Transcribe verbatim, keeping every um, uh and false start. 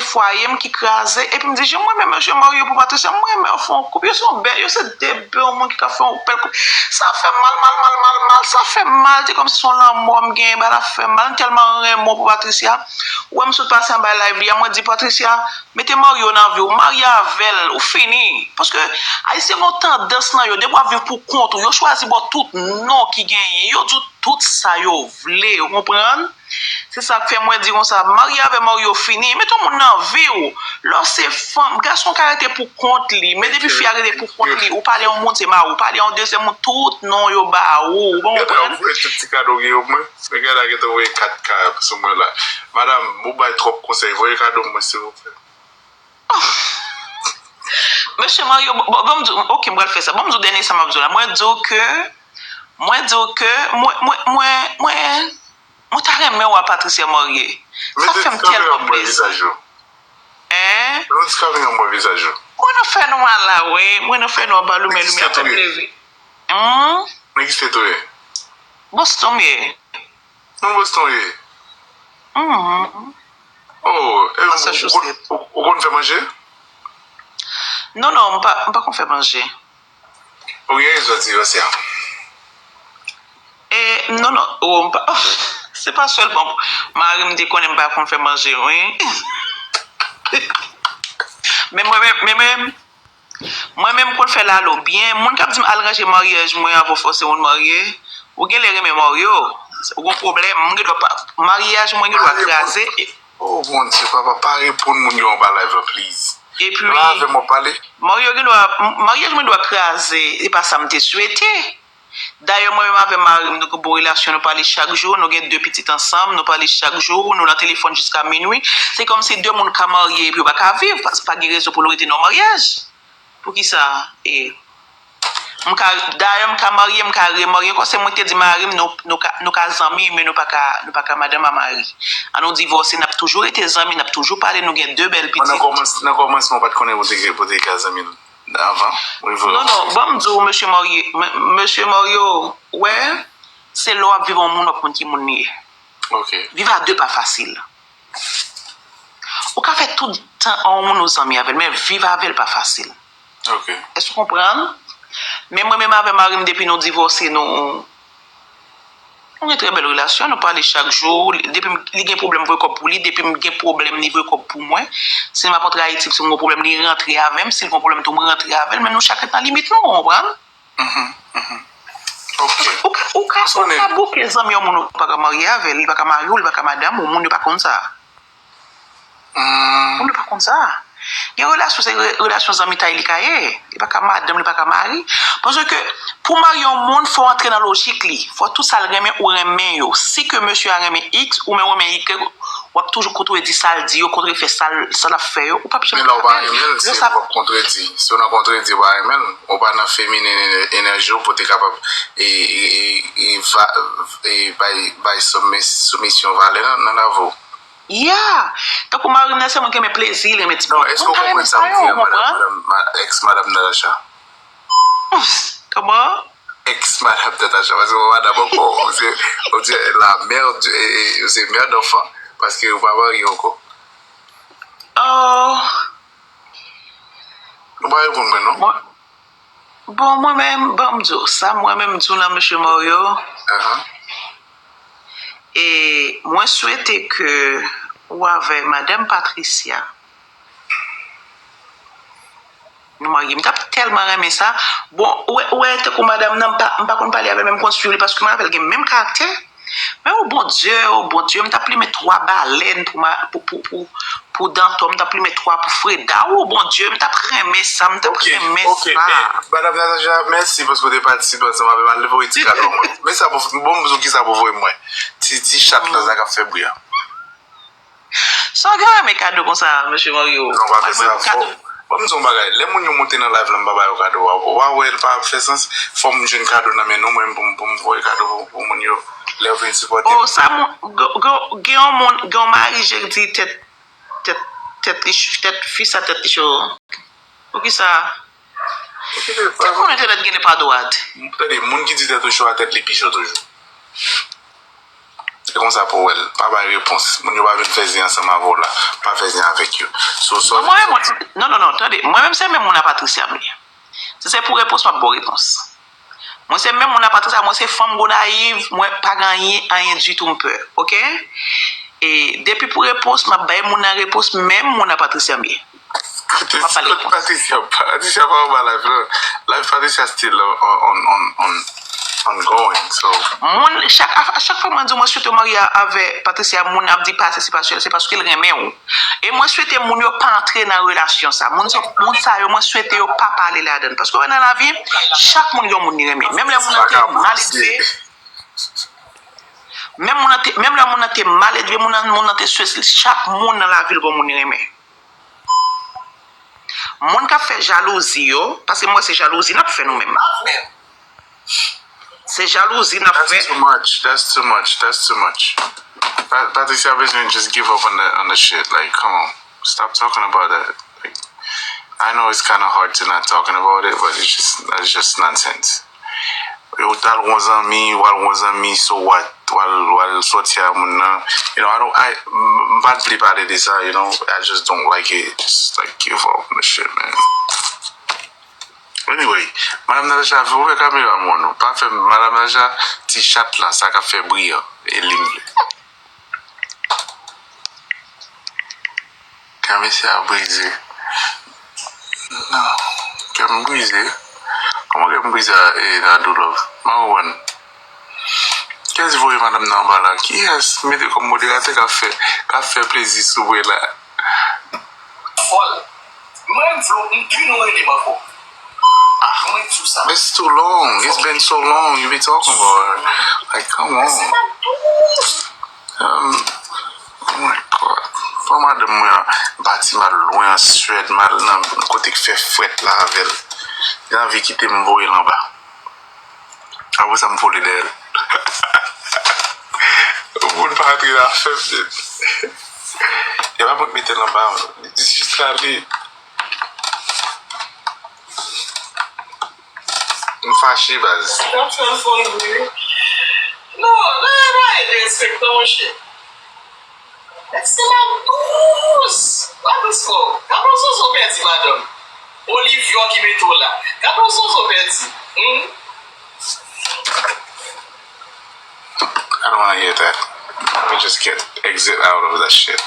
fwaye m ki kraze, epi m di, jan mwen menm, mesye Mario pou Patricia, mwen menm, yo fè yon koup, yo se yon bèl, yo se de bèl moun ki ka fè yon bèl koup. Sa fè m mal, mal, mal, mal, mal, sa fè m mal, se kòmsi se yon lanmò m genyen, bagay la fè m mal, m tèlman renmen w pou Patricia. Ou wè m sot pase anba live li a, mwen di, Patricia, mete Mario nan vi w, marye avè l, ou fini. Paske Ayisyen gen yon tandans nan yo, depi w ap viv pou kont ou, yo chwazi ba w tout non ki genyen, yo di w tout sa yo vle, ou konprann? Se sa k fè mwen di konsa, marye avè Mario fini, mete yon moun nan vi w. Lè w se fanm, gason ka rete pou kont li, men depi fi a rete pou kont li, ou pale yon moun se mari w, ou pale yon dezyèm moun, tout non yo ba ou, ou konprann? Ou voye tout ti kado gen yo mwen. Regarde, gentan voye kat ka sou mwen la. Madam, ou bay twòp konsèy, voye kado mwen, silvouplè. Mesye Mario, bon, bon, bon, m di w, ok, m pral fè sa. Bon, m di w dènye sa m ap di w la. Mwen di w ke, mwen di w ke, mwen, mwen, mwen, mwen, mwen ta renmen wè Patricia marye. Sa fè m tèlman plezi. Hein? Mwen nan fè nwa la, wi. Mwen nan fè nwa, ba lumen, limyè fè m leve. Hmm? Boston m ye. Nan Boston w ye? Mhm. Oh, e, ou, ou, ou konn fè manje? Non, non, m pa, m pa konn fè manje. Ou gen rezon di yo se a. E, non, non, oh, m pa, se pa sèlman mari m te konnen m pa konn fè manje, wi. Men mwen, men, men, men, Mwen menm m konn fè lalo byen. Moun k ap di m al ranje maryaj mwen avan w fòse moun marye, ou genlè renmen Mario. Ou gon pwoblèm, m gen dwa pa, maryaj mwen gen dwa kraze. Oh Bondye, papa, pa reponn moun yo anba live la, please. Epi, Mario gen dwa, maryaj mwen dwa kraze, e pa sa m te swete. Dayè, mwen menm avè mari m, nou gen bon relasyon, nou pale chak jou, nou gen de pitit ansanm, nou pale chak jou, nou nan telefòn jiska minwi. Se kòmsi de moun ka marye epi yo pa ka viv, paske pa gen rezon pou nou rete nan yon maryaj. Poukisa? E, m ka, dayè, m ka marye, m ka remarye ankò, se mwen ki te di mari m, nou, nou ka, nou ka zanmi, men nou pa ka, nou pa ka madanm a mari. An nou divòse, n ap toujou rete zanmi, n ap toujou pale, nou gen de bèl pitit. Nan kòmans-, nan kòmansman, w pa t konnen pou te, pou te ka zanmi anvan, wi, vre. Non, non, ban m di w, mesye Mario, m-, mesye Mario, wè, se lè w ap viv yon moun, w ap konn ki moun li ye. Ok. Viv a de pa fasil. Ou ka fè tout tan an yon moun ou zanmi avè l, men viv avè l pa fasil. Ok. Èske w konprann? Men mwen menm avè mari m, depi nou divòse, nou, nou gen trè bèl relasyon, nou pale chak jou. Depi m, li gen pwoblèm, voye kòb pou li. Depi m gen pwoblèm, li voye kòb pou mwen. Si m ap antre Ayiti, si m gen pwoblèm, li rantre avè m. Si l gen pwoblèm tou, mwen rantre avè l. Men nou chak ret nan limit nou, ou konprann? Mhm, mhm. Ok. Ou ka, ou ka, ou ka bouke zanmi yon moun ou pa ka marye avè l, li pa ka mari w, li pa ka madanm ou, moun yo pa konn sa. Hmm. Moun yo pa konn sa. Gen relasyon, se re-, relasyon zanmitay li ka ye. Li pa ka madanm, li pa ka mari. Paske pou marye yon moun, fò w antre nan lojik li. Fò tout sa l renmen, ou renmen yo. Si ke mesye a renmen X, ou menm ou renmen Y, w ap toujou kontredi sa l di yo, kontrefè sa l, sa l ap fè yo. Ou p ap janm ka avè l. Men la, ou pa renmen l, se w ap kontredi. Si w nan kontredi, ou pa renmen l. Ou pa nan feminen enè-, enèji w pou te kapab, e, e, e, e, va-, e, bay, bay soumis-, soumisyon valè nan, nan lavi w. Yeah! Tankou mari m nan, se moun ki renmen plezi, li renmen ti... Non, èske w konprann sa m di a, madanm, madanm, ma-, ex madanm Natacha? Kòman? Ex madanm Natacha, paske w pa madanm ankò. Ou se, ou se la mère du, e, e, ou se mère d'enfant, paske ou pa marye ankò. Oh. Ou pa reponn mwen, non? Mwen, bon, mwen menm, ban m di w, sa mwen menm m di w la, mesye Mario. Ahan. E mwen swete ke ou avè madanm Patricia, nou marye. M t ap tèlman renmen sa. Bon, ou wè, ou wè, tankou madanm nan, m pa, m pa konn pale avè l, men m konn swiv li, paske mwen avè l gen menm karaktè. Men, o Bondye, o Bondye, m t ap plimen twa balèn pou ma-, pou, pou, pou, pou Dantò, m t ap plimen twa pou Freda. O Bondye, m t ap renmen sa, m t ap renmen sa. Ok, ok, e, madanm Natacha, mèsi paske w te patisipe ansanm avè m. Al voye ti kado mwen. Men sa pou, bon, m di w kisa pou voye mwen. Ti, ti chat la, sa k ap fè bri a. Sa w gen renmen kado konsa, mesye Mario? Non, pa fè sa, fò. Ban m di w yon bagay. Lè moun yo monte nan live la, m pa ba yo kado, w a, w a wè l pa ap fè sans. Fò m jwenn kado nan men nou, mwen, pou m, pou m voye kado pou, pou moun yo. Lè yo vin sipòte m. Oh, sa moun, gen, gen, gen yon moun, gen yon mari, je di tèt, tèt, tèt li ch-, tèt fi sa, tèt li cho. Poukisa? Tèt moun entènèt genlè pa dwat. Tande, moun ki di tèt ou cho a, tèt li pi cho toujou. Konsa pou w wè l. Pa bay repons. Moun yo pa vin fè zen ansanm avè w la. Pa fè zen avèk yo. So, so, non, mwen menm, non, non, non, tande. Mwen menm, se menm moun a Patricia m ye. Si se pou repons, m ap ba w repons. Mwen se menm moun a Patricia, mwen se fanm Gonayiv, mwen pa gen anyen, anyen ditou m pè, oke? E depi pou repons, m ap bay moun nan repons, menm moun a Patricia m ye. M ap ba l repons. Patricia, Patricia pa anba live la. Live Patricia still on, on, on, on, ongoing, so. Moun, chak, a, a chak fwa mwen di w mwen swete w marye avè Patricia, moun ap di pa se, se paske, se paske l renmen w. E mwen swete moun yo pa antre nan relasyon sa. Moun sa, moun sa yo, mwen swete yo pa pale ladan. Paske w wè nan lavi, chak moun gen yon moun li renmen. Menm lè moun nan te maledve, menm moun nan te, menm lè moun nan te maledve, moun nan, moun nan te swete, chak moun nan lavi l gen yon moun li renmen. Moun k ap fè jalouzi yo, paske m wè se jalouzi n ap fè nou menm. Se jalouzi n ap fè. That's too much. That's too much. That's too much. Pa- Patricia bezwen just give up on the on the shit. Like, come on, stop talking about that. Like, I know it's kind of hard to not talking about it, but it's just that's just nonsense. Yo t al gon zanmi, w al gon zanmi, so what? W al w al sòti a moun nan. You know, I don't, I, m pa t vle pale de sa, you know, I just don't like it. Just, like, give up on the shit, man. Anyway, Madam Natacha, ouvè kamera mwen non. Pa fè Madam Natacha ti chat la, sa k ap fè bri an, e li m vle. Kè mesye a brize. Non, kè m brize. Kòman kè m brize a, e, Nadou Love? M pa konprann. Kiyès voye madanm nan anba la? Kiyès mete kòm moderatè k ap fè, k ap fè plezi sou mwen la? Fòl. Mwen vle w, m vin ou rele m ankò. Ah, mwen di w sa. It's too long. It's been so long you be talking about her. Like, come on. Se pa douz. Um, oh my God. Fò madanm mwen an, m pati m al lwen an Swèd, m al nan kote k fè frèt la avè l. Li anvi kite m voye l anba. Apre sa, m vole dèyè l. Moun pa antre nan afè m, men. E pa mwen k mete l anba, li jis ale. M fache, baz. Sa k ap fè l fò l ri wi. Non, nan e pa e derespektan, monchè. Nèg se la douz. La douz fò. Gad on zozo pèdi, madanm. Olivyon ki mete w la. Gad on zozo pèdi. Hmm? I don't wanna hear that. Let me just get exit out of that shit.